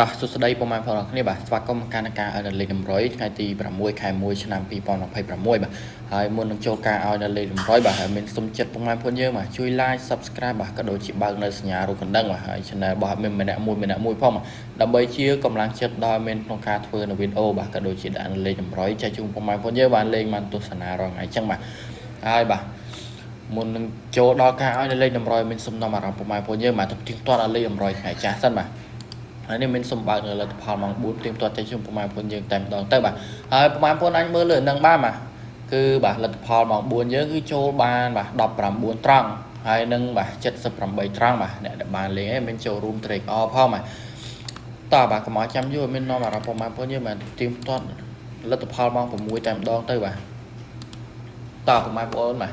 តោះសួស្តីពុកម៉ែបងប្អូនអរគ្នាបាទស្វាគមន៍មកកាន់ការឲ្យនៅលេខតម្រុយថ្ងៃទី6ខែ1ឆ្នាំ2026បាទហើយមុននឹងចូលការឲ្យនៅលេខតម្រុយបាទហើយមានសុំចិត្តពុកម៉ែបងប្អូនយើងបាទជួយ like subscribe បាទក៏ដូចជាបើកនៅសញ្ញារូបកណ្ដឹងបាទហើយ channel របស់មានម្នាក់មួយម្នាក់មួយផងបាទដើម្បីជាកម្លាំងចិត្តដល់មានក្នុងការធ្វើនៅវីដេអូបាទក៏ដូចជាដាក់នៅលេខតម្រុយចែកជូនពុកម៉ែបងប្អូនយើងបាទលេងបានទស្សនារាល់ថ្ងៃអញ្ចឹងបាទហើយបាទមុននឹងចូលដល់ការឲ្យនៅលេខតម្រុយមានសំណុំអារម្មណ៍ពុកម៉ែបងប្អូនយើងបាទទៅទៀងទាត់ឲ្យលេខតម្រុយថ្ងៃចាស់សិនបាទ ហើយនេះមានសម្បើកនៅលទ្ធផលម៉ោង4ទៀងទាត់ចេញជុំប្រហែលបងប្អូនយើងតែម្ដងទៅបាទហើយប្រហែលបងប្អូនអាចមើលលើនឹងបានបាទគឺបាទលទ្ធផលម៉ោង4យើងគឺចូលបានបាទ19ត្រង់ហើយនឹងបាទ78ត្រង់បាទអ្នកដែលបានលេងឯងមានចូលរួមត្រេកអរផងបាទតើបាទកុំឲ្យចាំយូរមាននាំអារម្មណ៍ប្រហែលបងប្អូនយើងបាទទៀងទាត់លទ្ធផលម៉ោង6តែម្ដងទៅបាទតើប្រហែលបងប្អូនបាទ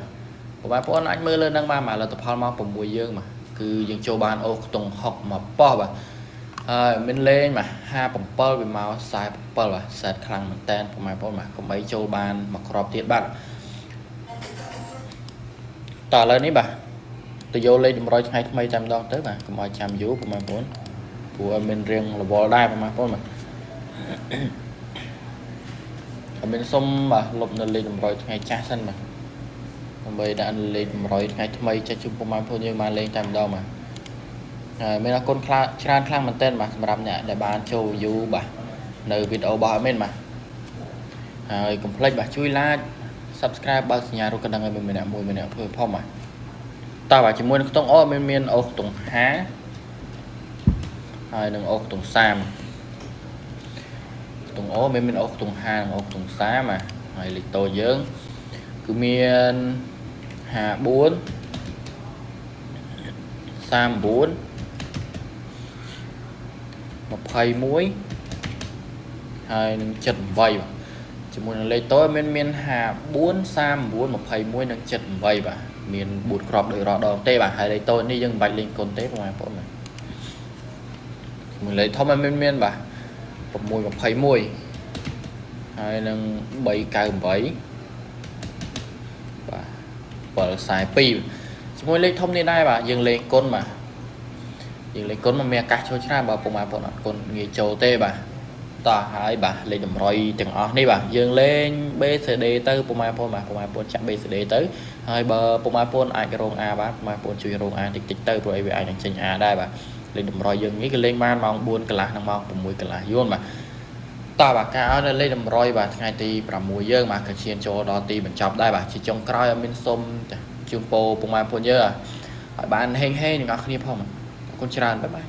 ប្រហែលបងប្អូនអាចមើលលើនឹងបានបាទលទ្ធផលម៉ោង6យើងបាទគឺយើងចូលបានអូខ្ទង់6មកប៉ោះបាទ ហើយមានលេងបាទ57វាមក47បាទសែតខ្លាំងមែនតែនពុកម៉ែបងប្អូនបាទកុំអីចូលបានមកគ្រាប់ទៀតបាទតើឥឡូវនេះបាទទៅយកលេខតម្រុយថ្ងៃថ្មីតែម្ដងទៅបាទកុំឲ្យចាំយូរពុកម៉ែបងប្អូនព្រោះឲ្យមានរៀងរវល់ដែរពុកម៉ែបងប្អូនបាទហើយមានសុំបាទលុបនៅលេខតម្រុយថ្ងៃចាស់សិនបាទដើម្បីដាក់លេខតម្រុយថ្ងៃថ្មីចេះជូនពុកម៉ែបងប្អូនយើងបានលេងតែម្ដងបាទ ហើយមានអរគុណខ្លាំងច្រើនខ្លាំងមែនទែនបាទសម្រាប់អ្នកដែលបានចូល view បាទនៅវីដេអូរបស់ admin បាទហើយកុំភ្លេចបាទជួយ like subscribe បើកសញ្ញារូបកណ្ដឹងឲ្យមានម្នាក់មួយម្នាក់ធ្វើផងបាទតើបាទជាមួយនឹងខ្ទង់អូមានមានអូខ្ទង់50ហើយនឹងអូខ្ទង់30ខ្ទង់អូមានមានអូខ្ទង់50និងអូខ្ទង់30បាទហើយលេខតូចយើងគឺមាន54 39 21ហើយនឹង78បាទជាមួយនឹងលេខតូចមានមាន54 39 21និង78បាទមាន4គ្រាប់ដោយរាល់ដងទេបាទហើយលេខតូចនេះយើងមិនបាច់លេងគុណទេបងប្អូនបាទជាមួយលេខធំមានមានបាទ6 21ហើយនឹង398បាទ742ជាមួយលេខធំនេះដែរបាទយើងលេងគុណបាទយើងលេខគុណมันមានឱកាសចូលច្រើនបើពុកម៉ែបងប្អូនអត់គុណងាយចូលទេបាទតោះហើយបាទលេខតម្រុយទាំងអស់នេះបាទយើងលេង B C D ទៅពុកម៉ែបងប្អូនបាទពុកម៉ែបងប្អូនចាក់ B C D ទៅហើយបើពុកម៉ែបងប្អូនអាចរង A បាទពុកម៉ែបងប្អូនជួយរង A តិចតិចទៅព្រោះអីវាអាចនឹងចេញ A ដែរបាទលេខតម្រុយយើងនេះគឺលេងបានម៉ោង4កន្លះនិងម៉ោង6កន្លះយួនបាទតោះបាទការឲ្យនៅលេខតម្រុយបាទថ្ងៃទី6យើងបាទក៏ឈានចូលដល់ទីបញ្ចប់ដែរបាទជាចុងក្រោយឲ្យមានសុំចាជូនពរពុកម៉ែបងប្អូនយើងឲ្យបានហេងហេងទាំងអស់គ្នាផងបាទអរគុណច្រើន bye bye.